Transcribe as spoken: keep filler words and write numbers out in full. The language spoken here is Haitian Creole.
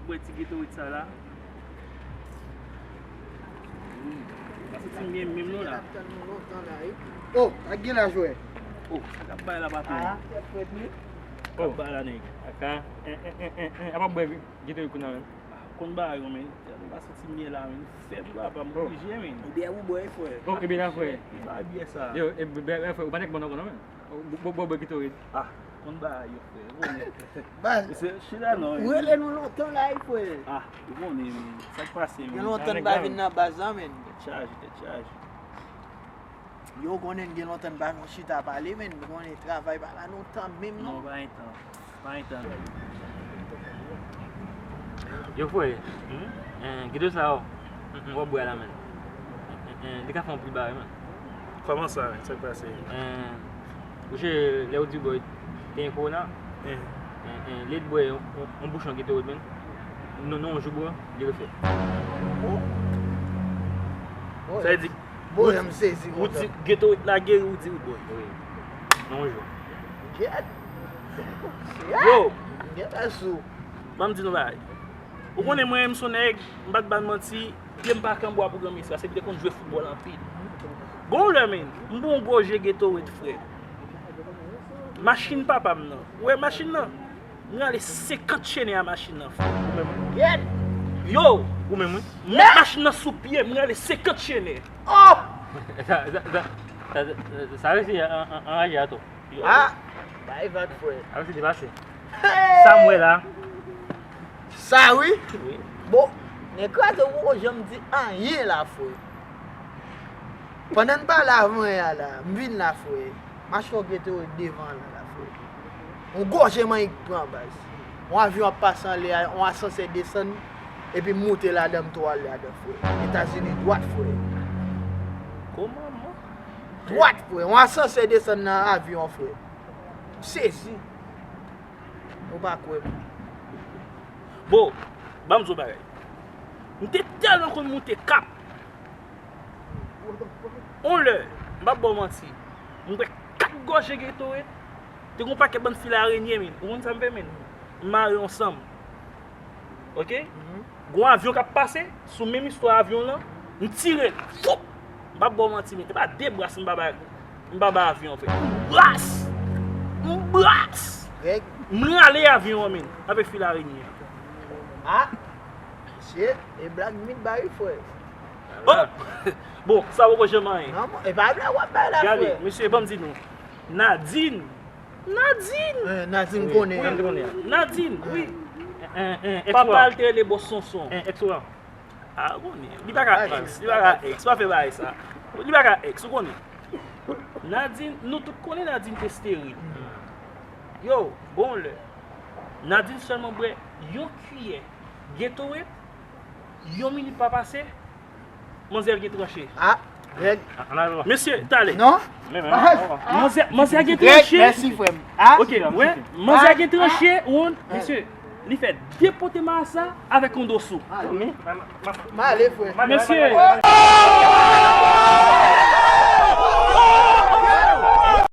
Bwè ti Gatorade sa la. Wi. Pa santi m byen menm non la. Oh, ak gen laj wè. Oh, sa k ap bay la pa pè. Ah, tèt frèt wi. K ap bay la nèg. Aka, en, en, en, en, en, apa bwè Gatorade kounye a menm. Konn bagay yo, men. M pa santi m byen la, men. Fèb, papa, m oblije, men. Ebyen, ou bwè, frè. Bon, ebyen la, frè. Ki bagay biyè sa? Yo, e, bè, bè, frè, ou pa nèk bon ankò non, men. Ou, ou, ou, ou bwè Gatorade. Ah, konn bagay yo, frè. Ou konnen. Baz, mesye, chita non, ou rele nou lontan la, wi, frè. Ah, ou konnen, men. Sa k pase, men? Gen lontan n pa vin nan baz la, men. Tèt chaje, tèt chaje. Yo konnen gen lontan n pa vin chita pale, men. Ou konnen travay pa ba nou tan menm, non. Non, pa gen tan. Pa gen tan. Yo, frè, en, Gatorade sa yo, m, m, w ap bwè la, men. En, en, en, li ka fè yon pil bagay, men. Kòman sa, men? Sa k pase? En, ou che lè ou di bò te gen kowona? En. En, en, li t bwè yon, yon, yon bouchon Gatorade, men. Non, non, yon jou, bro, li refè. Oh. Sa vle di, Bon, jan m sezi konsa. Ou di Gatorade la geri, ou di wi, boy. Wi. Non, jou. Gyèt. Yo! Gyèt asou. Ban m di nou bagay. Ou konnen mwen, m se yon nèg, m pa t ba n manti, pye m pa k an bwa pou granmesi, paske m te konn jwe foutbòl anpil. Gon lè, men, m pran yon gòje Gatorade, frè. Machin papa m nan. Ou wè machin nan? M rale senkant chene a machin nan, frè. Ou menm wi. Yo! Ou menm wi. M met machin nan sou pye, m rale senkant chene. Oh! Sa, sa, sa, sa, sa resi an, an, anraje atò. Ah! Bay vag, frè. Sa resi depase. Hey! Sa m wè la. Sa wi. Wi. Bon, nèg kraze ou poko janm di anyen la, frè. Pandan n pale avan yè a la, m vin la, frè. Machin w Gatorade devan an la, la, frè. Yon gòje manyen k pran, baz. Yon avyon ap pase anlè a, yon asansè desann, epi m moute ladan, m tou ale ladan, frè. Etazini dwat, frè. Kòman, man? Dwat, frè. Yon asansè desann nan avyon, frè. M sezi. Ou pa kwè m. Bon, ban m di w bagay. M te tèlman konn moute kap. On lè, m p ap ba w manti, m bwè kat gòje Gatorade, te gon pakèt bann fil arenye, men. Ou konn sa m fè, men? M mare yo ansanm. Oke? Mhm. Gon avyon k ap pase, sou menm istwa avyon lan, m tire l. Foup! M p ap ba w manti, men. E pa de bras m pa bay, m pa bay avyon an, frè. M bras! M bras! Greg. M rale avyon an, men, avèk fil arenye an. Ah! Mesye, e blag mit ba wi, frè. Oh! Bon, sa poko janm anyen. Non, e pa blag w ap bay la, frè. Gade, mesye, ban m di nou. Nadine. Nadine! Eh, Nadine konnen. Wi, Nadine, wi. Papa l te rele Bòs Sonson. Èks ou an? Ah, ou konnen. Li pa ka èks, li pa ka èks. Pa fè bagay sa. Li pa ka èks, ou konnen. Nadine, nou tout konnen Nadine te esteril. Yo, bon lè. Nadine sèlman bwè yon kiyè Gatorade, yon minit pa pase, manzè gen tranche. Ah, Greg. Mesye, talè. Non? Manzè, manzè gen tranche. Greg, mèsi, frè m. Ah. Ok, wè, manzè gen tranche, ou, mesye, li fè de pote masa avèk yon dosou. M ale, frè. Mesye.